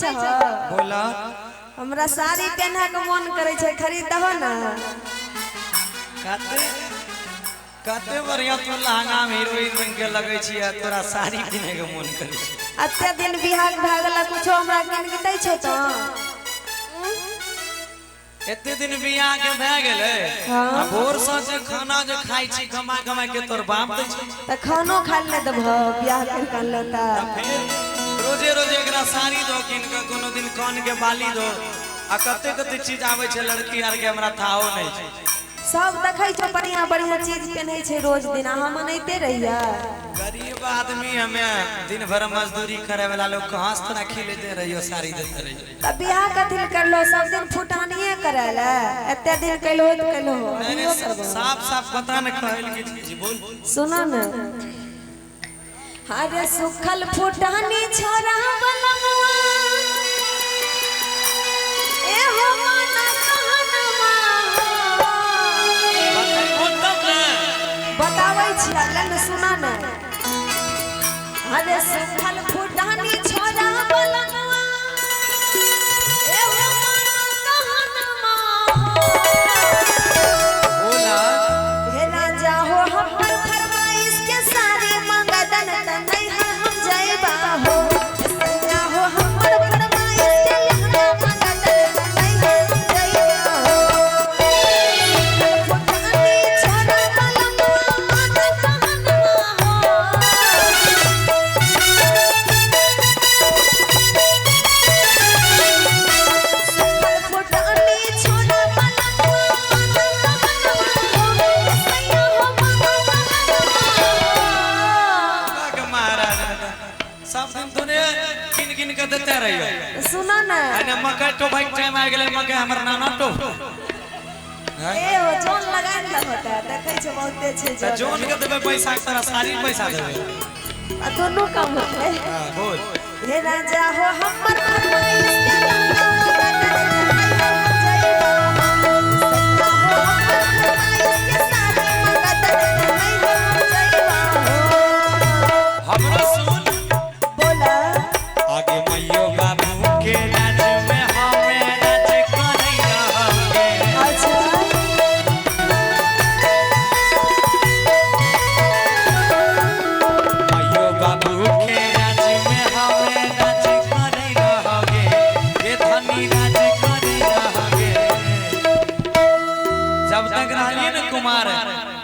छह? बोला। हमरा साड़ी पहने के मन करे छै, खरीद दहो ना। कते कते बढ़िया तू लहंगा में हीरोइन बन के लगै छी, तोरा साड़ी पहने के मन करे छै। अते दिन बियाह भए गेला, कुछो हमरा किन के दै छौ तो? एते दिन बियाह के भए गेलै। हाँ। आ भोर से जे खाना जे खाइ छी कमा कमा के तोर बाप दै छै। त खानो खा ले देबहो बियाह कर के अनलो त। फिर रोजे रोजे एकरा साड़ी दो किन के, कोनो दिन कान के बाली दो, आ कते कते चीज आबै छै लड़की आर के, हमरा थाहो नहीं छै। सब देखै छौ बढ़िया बढ़िया चीज पहनै छै रोज दिन, हम अनैते रहिया। गरीब आदमी हमें दिन भर मजदूरी करे वाला लोग कहाँ से तोरा खिलेते रहियो साड़ी देते रहियो। त बियाह कथी ले करलो, सब दिन फुटानिए करैला, एते दिन कैलो त कैलो। नहीं, साफ साफ पता न कहल के चीज बोल। सुनो न, अरे सुखल फुटानी छोरा बलमुआ, ए हो माना कहनवा। बोल तब न। बताबै छी अल्लाह ने, सुना न। अरे सुखल फुटानी छोरा बलमुआ, ए हो माना कहनवा। बोला। हे राजा हो हमर फरमाइश के सारे मंगदन त नैहर हम जइबा हो। सैया हो हमर फरमाइश के लहंगा मंगदन त नैहर हम जइबा हो। फुटानी छोरा बलमुआ माना कहनवा हो। सुखल फुटानी छोरा बलमुआ माना कहनवा हो। सैया हो माना कहनवा। बाग महाराज सब दिन तोरे किन किन के देते रहियो। सुनो न। अने मकई टोपाई के टाइम आ गेलै, मकई हमर नाना टोप। ए हो जोन लगा न होता, देखै छौ बहुते छै त जोन। जोन के देबै पैसा तोरा साड़ी पैसा देबै। आ दुनू काम होतै। हां बोल। हे राजा हो हमर फरमाइश के लहंगा मंगदन त नैहर हम जइबा हो। सैया हो हमर फरमाइश के साड़ी मंगदन त नैहर हम जइबा हो। हमरो सुन। बोला। आगे मैयो बाबू के राज में हमें राज करै रहगे। अच्छा। मैयो बाबू के राज में हमें राज करै रहगे, ये धनी राज करै रहगे। जब तक रहलिए न कुमार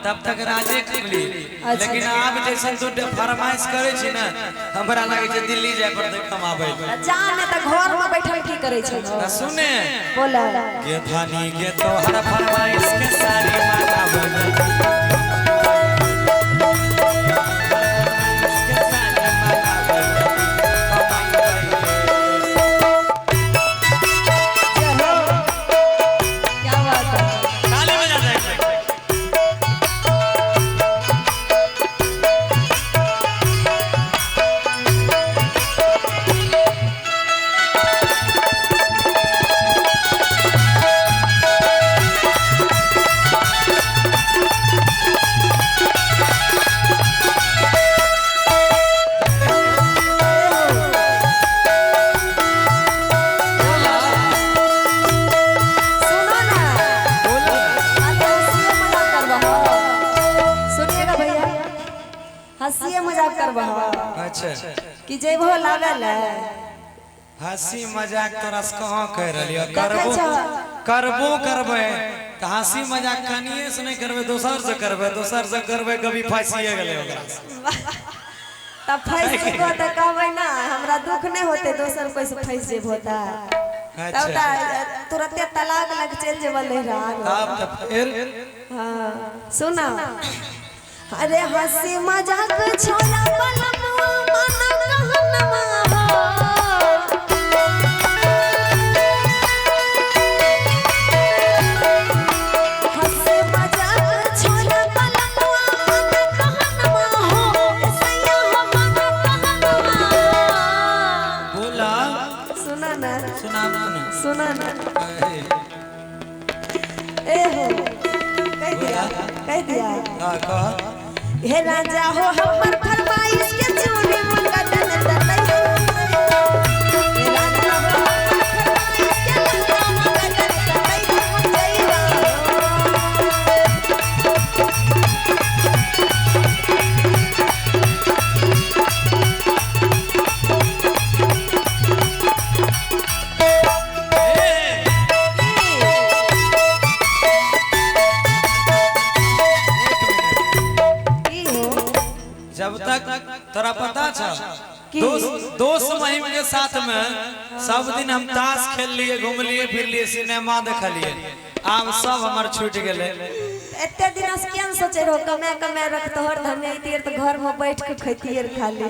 तब तक राजे करली, लेकिन आब जैसन तू फरमाइश करे छी न, हमरा लागे छै दिल्ली जाय पड़तै कमाबै लए। जा ने त घर में बैठल की करै छै? त सुने। बोला। गे धनी गे तोहर फरमाइश के साड़ी मंगाबै, के साड़ी मंगाबै, कमाइबै। चलो क्या बात है। ताली बजा दे। सुनो ना। बोला। अरे हंसिए मजाक करबहो, सुनिएगा भैया, हंसिए मजाक करबहो। अच्छा। कि जइबहो लाबै ले? हंसी मजाक तोरा से कहाँ कह रहलियो? देखै करबो छौ। करबो करबै त हंसी मजाक कनिए से नहीं करबै, दोसर से करबै, दोसर से करबै कभी फंसिए गेलै ओकरा से। तब फंसि जेबहो त कहबै ना हमरा दुख नहीं होते, दोसर कोई से फंसि जेबहो त तब अच्छा। त तुरते तलाक लग चलि जेबहो नैहरा। तब त फिर हाँ सुना, अरे हंसी मजाक छोरा बलमुआ माना कहनवा हो। हंसी मजाक छोरा बलमुआ माना कहनवा हो। सैया हो माना कहनवा। बोला। सुना ना। सुनाबू ना। सुना ना। अरे, ए हो कह दिया, कह दिया। हाँ कह। हे राजा हो हमर फरमाइश के चूड़ी मंगदन त नैहर हम जइबा। पता छ की? दोस्त दोस्त महिम के साथ में सब दिन हम ताश खेल लिए, घूमलिए फिरलिए, सिनेमा देखलिए, आब सब हमर छूट गेले। एते दिन से केन सोचे रहो कमे कमे रखतो हर धमे अइतियै त घर में बैठ के खैतियै खाली।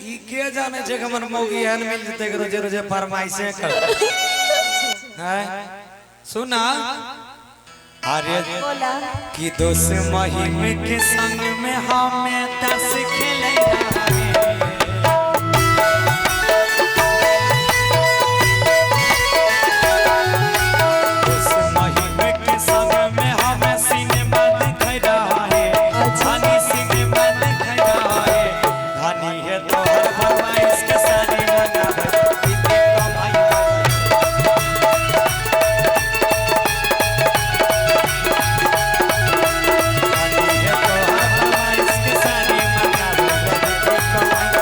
ई के जाने छै कि हमर मौगी एहन मिल जेतै कि रोजे रोजे फरमाइशे कर हैं। सुना अरे बोला कि दोस्त महिम के संग में हमें ताश खेले। दोस्त महिम के संग में हमें सिनेमा दिख रहा है, धानी सिनेमा दिख रहा है, धानी है तो हर फरमाइश के सारी मनावे इतने कमाई। धानी है तो हर फरमाइश के सारी मनावे इतने कमाई।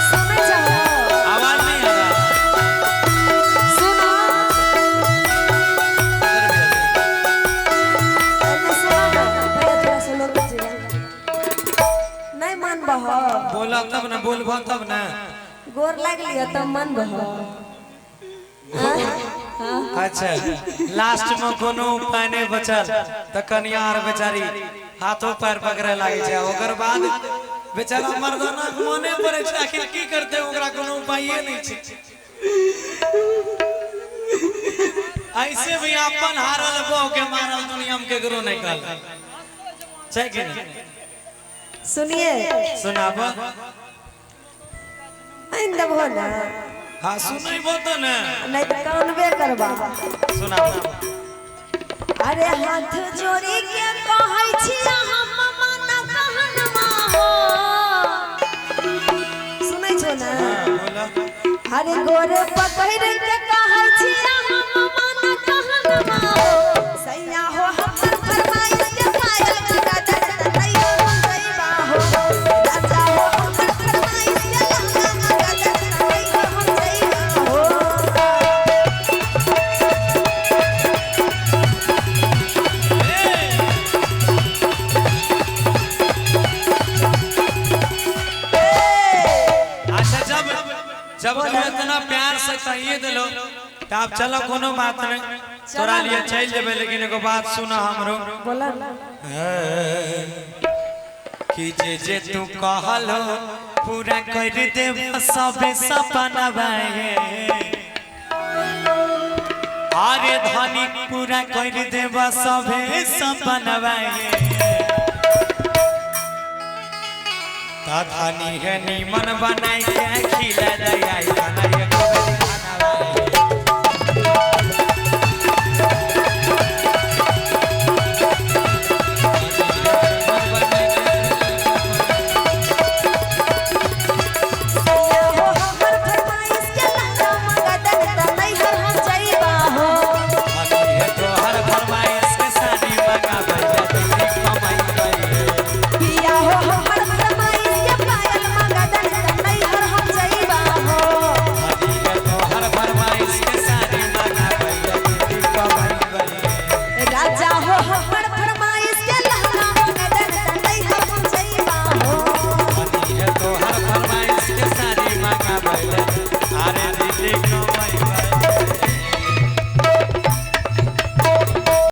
सुनै छहो? आवाज नहीं आ रहा। सुनो एने सुनो ना, भैया थोड़ा सा लोग बजेगा। नहीं मन बह बोला तब ना, बोलबो तब ना। गोर लागली तब मन बह। अच्छा लास्ट में कोनो उपाय नहीं बचल त कनिया आर बेचारी हाथों पैर पकड़े लागे छै। ओकर बाद बेचारा मर्दाना के मने पड़े छै आखिर की करते, ओकरा कोनो उपाये नहीं छै। ऐसे भी अपन हारल बहु के मारल दुनिया में केकरो नहीं कहल छै कि नहीं? सुनिए सुनाब। आइन देबहो ना। हाँ सुनैबो त ने। नहीं तो कानबे करबा। सुनाब। अरे हाथ जोड़ी के कहै छी हम माना कहनमा हो। सुनै छो ना? हाँ, बोला। अरे गोर पकड़ के कहै छी हम माना कहनमा हो। सैया हो हमर फरमाइश के पायल मगा दर नहीं हो जइबा हो। राजा हो हमर फरमाइश के लहंगा मगा दर नहीं हो जइबा हो। अच्छा जब जब तुम इतना प्यार से कहिए दिलो तो आप चलो कोनो बात नहीं, तोरा लिए चल जेबे, लेकिन एगो बात सुना हमरो। बोला ना। कि जे जे तू कहलो पूरा कर देब सब सपना बाए, अरे धनी पूरा कर देब सब सपना बाए, ता धनी है नीमन बनाई के खिला दया।